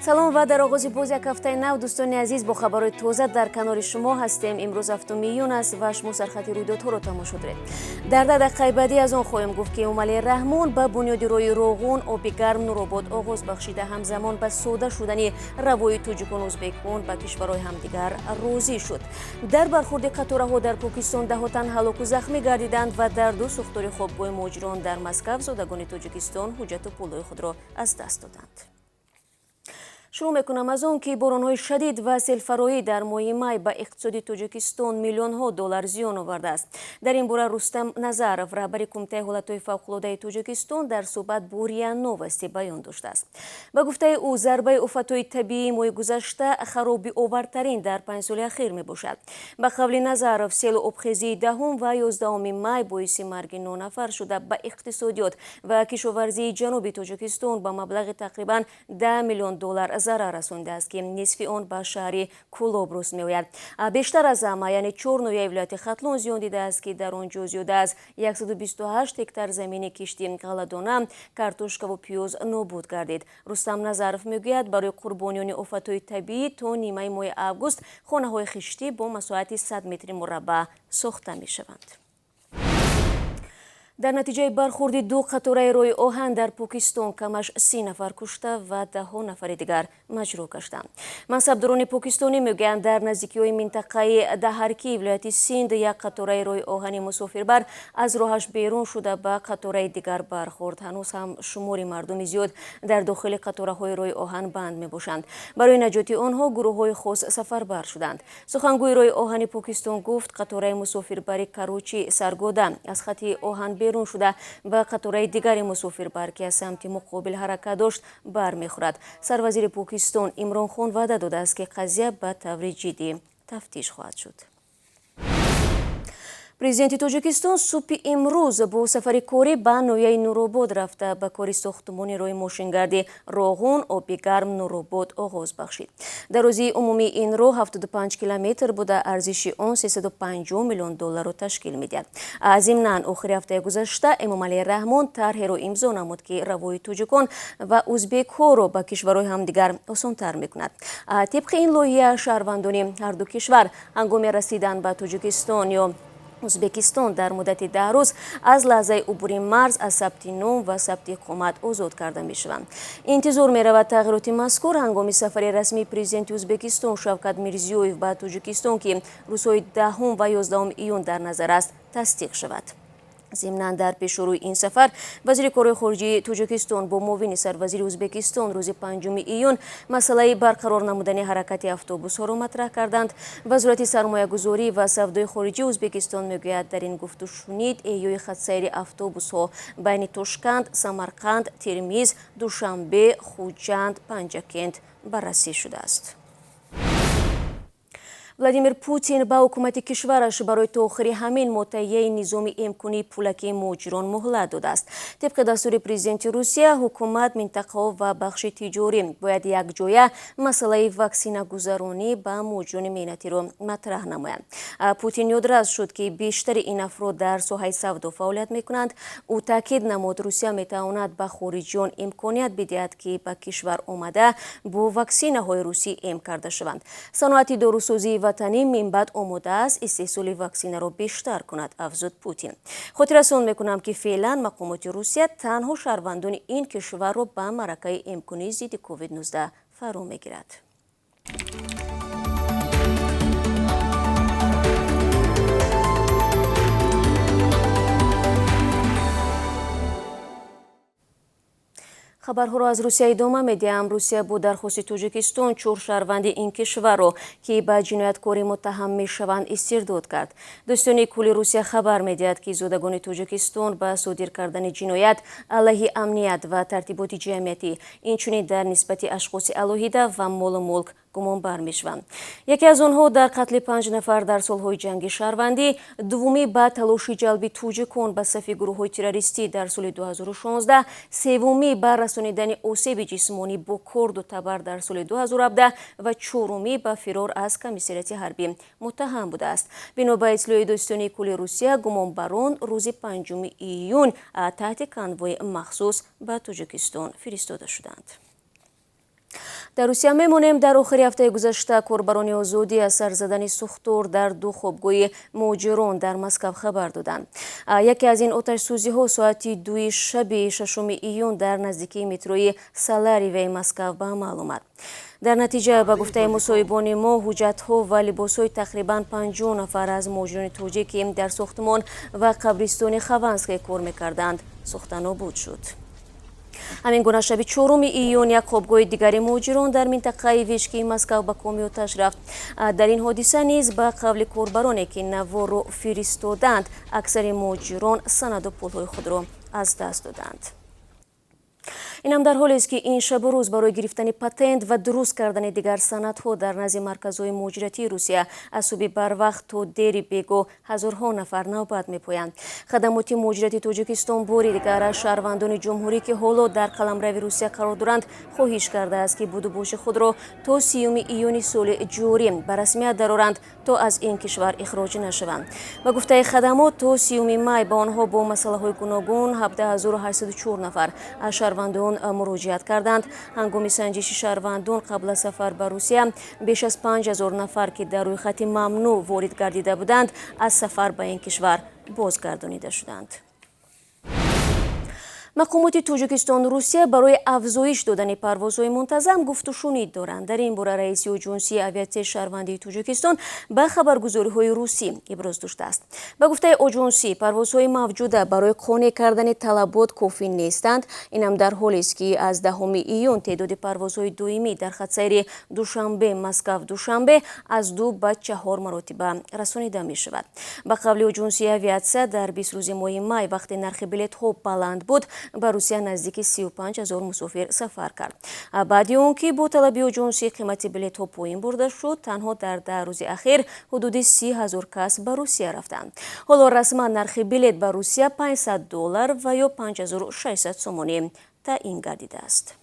Салом ва дар оғози боз як ҳафтаи нав, дӯстони азиз, бо хабарҳои тоза дар канори шумо ҳастем. Имрӯз 7 июн аст ва шумо сархати рӯйдодҳоро тамошо доред. Дар 10 дақиқаи баъдӣ аз он хоҳем гуфт, ки Эмомалӣ Раҳмон ба бунёди роҳи Роғун оби гарм Нуробод оғоз бахшида, ҳамзамон ба сода шудани равои тоҷикон, узбекон ба кишварҳои ҳамдигар розӣ шуд. Дар бархурди қатораҳо дар Покистон даҳо тан ҳалоку захмӣ гардиданд ва дар ду сӯхтори хобгоҳи муҳоҷирон дар Москав зодагони Тоҷикистон ҳуҷҷату пулҳои худро аз даст доданд. Шурӯъ мекунам аз он, ки боронҳои шадид ва селфароӣ дар моҳи май ба иқтисоди Тоҷикистон миллионҳо доллар зиён овардааст. Дар ин бора Рустам Назаров, раҳбари Кумитаи ҳолатҳои фавқулодаи Тоҷикистон, дар суҳбат бо РИА Новости баён доштааст. Ба гуфтаи ӯ, зарбаи офатҳои табиии моҳи гузашта харобиовартарин дар 5 соли ахир мебошад. Ба қавли Назаров, селу обхезии 10 ва 11 май боиси марги 9 нафар шуда, ба иқтисодиёт ва кишоварзии ҷануби Тоҷикистон ба маблағи тақрибан 10 миллион доллар зарар расондааст, ки нисфи он ба шаҳри Кӯлоб рост меояд. Бештар аз ҳама, яъне чор ноҳияи вилояти Хатлон зиён дидааст, ки дар он ҷо зиёда аз 128 гектар замини кишти ғалладона, картошкаву пиёз нобуд гардид. Рустам Назаров мегӯяд, барои қурбониёни офатҳои табиӣ то нимаи моҳи август хонаҳои хиштӣ бо масоҳати 100 метри мураббаъ сохта мешаванд. Дар натиҷаи бархурди ду қатораи роҳи оҳан дар Покистон камаш 30 нафар кушта ва даҳҳо нафари дигар маҷрӯҳ гаштанд. Мансабдорони покистонӣ мегӯянд, дар наздикиҳои минтақаи Даҳарки вилояти Синд як қатораи роҳи оҳани мусофирбар аз роҳаш берун шуда, ба қатораи дигар бархӯрд. Ҳанӯз ҳам шумори мардуми зиёд дар дохили қатораҳои роҳи оҳан банд мебошанд. Барои наҷоти онҳо гурӯҳҳои хос сафарбар шуданд. Сухангӯи роҳи оҳани Покистон гуфт, қатораи мусофирбари Карочи Саргода аз хати оҳан берун шуда, ба қатораи дигари мусофирбар, ки аз самти муқобил ҳаракат дошт, бармехӯрад. Сарвазири Покистон Имрон Хон ваъда додааст, ки қазия ба таври ҷиддӣ тафтиш хоҳад шуд. Президенти Тоҷикистон субҳи имрӯз бо сафари корӣ ба ноҳияи Нуробод рафта, ба кори сохтумони роҳи мошингарди Роғун оби гарм Нуробод оғоз бахшид. Дарозии умумии ин роҳ 75 километр буда, арзиши он 350 миллион долларро ташкил медиҳад. Зимнан, охири ҳафтаи гузашта Эмомалӣ Раҳмон тарҳеро имзо намуд, ки равои тоҷикон ва узбекҳоро ба кишварҳои ҳамдигар осонтар мекунад. Тибқи ин лоиҳа, шаҳрвандони ҳарду кишвар ҳангоми расидан ба Тоҷикистон ё Узбекистон дар муддати 10 рӯз аз лаҳзаи убури марз аз сабти ном ва сабти иқомат озод карда мешаванд. Интизор меравад, тағйироти мазкур ҳангоми сафари расмии президенти Узбекистон Шавкат Мирзиёев ба Тоҷикистон, ки рӯзҳои 10 ва 11 июн дар назар аст, тасдиқ шавад. Зимнан, дар пешрӯи ин сафар вазири корҳои хориҷии Тоҷикистон бо муовини сарвазири Ӯзбекистон рӯзи 5 июн масъалаи барқарор намудани ҳаракати автобусҳоро матраҳ карданд. Вазорати сармоягузорӣ ва савдои хориҷии Ӯзбекистон мегӯяд, дар ин гуфтушунид эҳёи хатсайри автобусҳо байни Тошканд, Самарқанд, Термиз, Душанбе, Хуҷанд, Панҷакент баррасӣ шудааст. Владимир Путин ба ҳукумати кишвараш барои то охири ҳамин моҳ таҳияи низоми эмкунии пулакии муҳоҷирон муҳлат додааст. Тибқи дастури президенти Русия, ҳукумат, минтақаҳо ва бахши тиҷорӣ бояд якҷоя масъалаи ваксинагузаронӣ ба муҳоҷирони меҳнатиро матраҳ намоянд. Путин ёдрас шуд, ки бештари ин афрод дар соҳаи савдо фаъолият мекунанд. Ӯ таъкид намуд, Русия метавонад ба хориҷиён имконият бидиҳад, ки ба кишвар омада, бо ваксинаҳои русӣ эм карда шаванд. Саноати дорусозии ватанӣ минбаъд омода аст истеҳсоли ваксинаро бештар кунад, афзуд Путин. Хотиррасон мекунам, ки феълан мақомоти Русия танҳо шаҳрвандони ин кишварро ба маъракаи эмкунии зидди COVID-19 фаро мегирад. Хабарҳоро аз Русия идома медиҳам. Русия бо дархости Тоҷикистон чор шаҳрванди ин кишварро, ки ба ҷинояткорӣ муттаҳам мешаванд, истирдод кард. Додситонии кулли Русия хабар медиҳад, ки зодагони Тоҷикистон ба содир кардани ҷиноят алайҳи амният ва тартиботи ҷамъиятӣ, инчунин дар нисбати ашхоси алоҳида ва молу мулк гумонбар мешаванд. Яке аз онҳо дар қатли панҷ нафар дар солҳои ҷанги шаҳрвандӣ, дуввумӣ ба талоши ҷалби тоҷикон ба сафи гурӯҳҳои террористӣ дар соли 2016, севумӣ ба расонидани осеби ҷисмонӣ бо корду табар дар соли 2017 ва чорумӣ ба фирор аз комиссариати ҳарбӣ муттаҳам будааст. Бино ба иттилои Додситонии кулли Русия, гумонбарон рӯзи 5 июн таҳти конвои махсус ба Тоҷикистон фиристода шуданд. Дар Русия мемонем. Дар охири ҳафтаи гузашта корбарони озодӣ аз сар задани сӯхтор дар ду хобгоҳи муҳоҷирон дар Москав хабар доданд. Яке аз ин оташсӯзиҳо соати 2 шаби 6 июн дар наздикии метрои Салариваи Москав ба амал омад. Дар натиҷа, ба гуфтаи мусоҳибони мо, ҳуҷҷатҳо ва либосҳои тақрибан 50 нафар аз муҳоҷирони тоҷик, ки дар сохтмон ва қабристони Хованское кор мекарданд, сӯхта нобуд шуд. Ҳамин гуна шаби 4 июн як хобгоҳи дигари муҳоҷирон дар минтақаи Вешкии Москав ба коми оташ рафт. Дар ин ҳодиса низ, ба қавли корбароне, ки наворро фиристоданд, аксари муҳоҷирон санаду пулҳои худро аз даст доданд. Инам дар ҳолест, ки ин шабу рӯз барои гирифтани патент ва дуруст кардани дигар санадҳо дар назди марказҳои муҳоҷиратии Русия аз субҳи барвақт то дери бего ҳазорҳо нафар навбат мепоянд. Хадамоти муҳоҷирати Тоҷикистон бори дигар аз шаҳрвандони ҷумҳурӣ, ки ҳоло дар қаламрави Русия қарор доранд, хоҳиш кардааст, ки будубоши худро то 30 июни соли ҷорӣ ба расмият дароранд, то аз ин кишвар ихроҷ нашаванд. Ба гуфтаи хадамот, то 30 май ба онҳо бо масъалаҳои гуногун 17804 нафар аз шаҳрвандон муроҷиат карданд. Ҳангоми санҷиши шаҳрвандон қабл аз сафар ба Русия беш аз 5000 нафар, ки дар рӯйхати мамнӯъ ворид гардида буданд, аз сафар ба ин кишвар бозгардонида шуданд. Мақомоти Тоҷикистону Русия барои афзоиш додани парвозҳои мунтазам гуфтушунид доранд. Дар ин бора раиси оҷонсии авиатсияи шаҳрвандии Тоҷикистон ба хабаргузориҳои русӣ иброз доштааст. Ба гуфтаи оҷонсӣ, парвозҳои мавҷуда барои қонеъ кардани талабот кофӣ нестанд. Инам дар ҳолест, ки аз 10 июн теъдоди парвозҳои доимӣ дар хатсайри Душанбе Москав Душанбе аз 2 ба 4 маротиба расонида мешавад. Ба қавли оҷонсии авиатсия, дар 20 рӯзи моҳи май, вақте нархи билетҳо баланд буд, ба Русия наздики 35 000 мусофир сафар кард. Баъди он ки бо талаби оҷонсӣ қимати билетҳо поин бурда шуд, танҳо дар 10 рӯзи ахир ҳудуди 30 000 кас ба Русия рафтанд. Ҳоло расман нархи билет ба Русия $500 ва ё 5600 сомонӣ таъин гардидааст.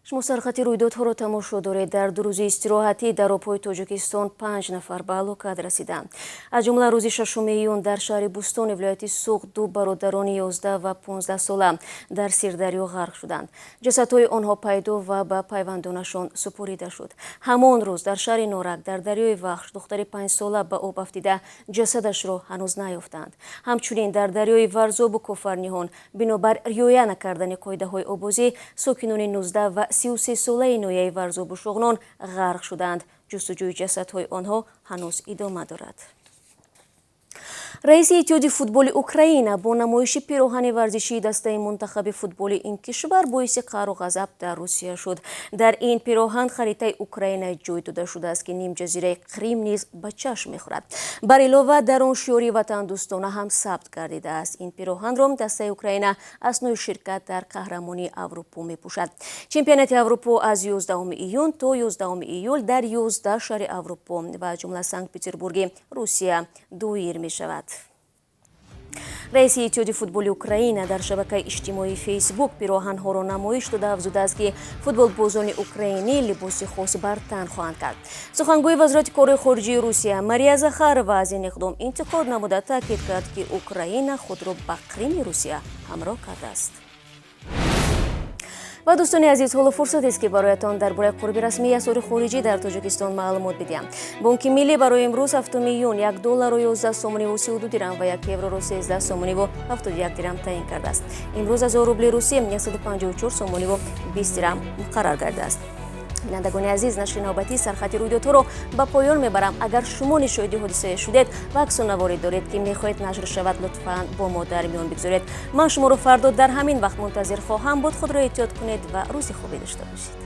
Шумо сархати рӯйдодҳоро тамошо доред. Дар ду рӯзи истироҳатӣ дар обҳои Тоҷикистон 5 нафар ба ҳалокат расиданд. Аз ҷумла рӯзи 6 июн дар шаҳри Бӯстони вилояти Суғд ду бародарони 11 ва 15 сола дар Сирдарё ғарқ шуданд. Ҷасадҳои онҳо пайдо ва ба пайвандонашон супорида шуд. Ҳамон рӯз дар шаҳри Норак дар дарёи Вахш духтари 5 сола ба об афтида, ҷасадашро ҳанӯз наёфтанд. Ҳамчунин дар дарёи Варзобу Кофарниҳон бинобар риоя накардани қоидаҳои обозӣ сокинони 19 ва 33 солаи ноҳияи Варзобу Шуғнон ғарқ шуданд. Ҷустуҷӯи ҷасадҳои онҳо ҳанӯз идома дорад. Раиси Иттиҳоди футболи Украина бо намоиши пироҳани варзишии дастаи мунтахаби футболи ин кишвар боиси қаҳру ғазаб дар Русия шуд. Дар ин пироҳан харитаи Украина ҷой дода шудааст, ки нимҷазираи Қрим низ ба чашм мехӯрад. Бар илова дар он шиори ватандӯстона ҳам сабт гардидааст. Ин пироҳанро дастаи Украина аснои ширкат дар қаҳрамонии Аврупо мепӯшад. Чемпионати Аврупо аз 11 июн то 11 июл дар 11 шаҳри Аврупо ва аз ҷумла Санкт-Петербурги Русия доир мешавад. Раиси Иттиҳоди футболи Украина дар шабакаи иҷтимоии Фейсбук пироҳанҳоро намоиш дода афзудааст, ки футболбозони украинӣ либоси хос бар тан хоҳанд кард. Сухангӯи вазорати корҳои хориҷии Русия Мария Захарова аз ин иқдом интиқод намуда таъкид кард, ки Украина худро ба Қрими Русия ҳамроҳ кардааст. Ва дӯстони азиз, ҳоло фурсатест, ки бароятон дар бораи қурби расмии асъори хориҷӣ дар Тоҷикистон маълумот бидиҳам. Бонки миллӣ барои имрӯз 7 июн 1 долларро 11 сомониву 32 дирам ва 1 евроро 13 сомониву 71 дирам таъин кардааст. Имрӯз 1000 рубли русӣ 154 сомониву 20 дирам муқаррар гардааст. Бинандагони азиз, нашри навбатии сархати рӯйдодҳоро ба поён мебарам. Агар шумо низ шоҳиди ҳодисае шудед ва аксу наворе доред, ки мехоҳед нашр шавад, лутфан бо мо дар миён бигзоред. Ман шуморо фардо дар ҳамин вақт мунтазир хоҳам буд. Худро эҳтиёт кунед ва рӯзи хубе дошта бошед.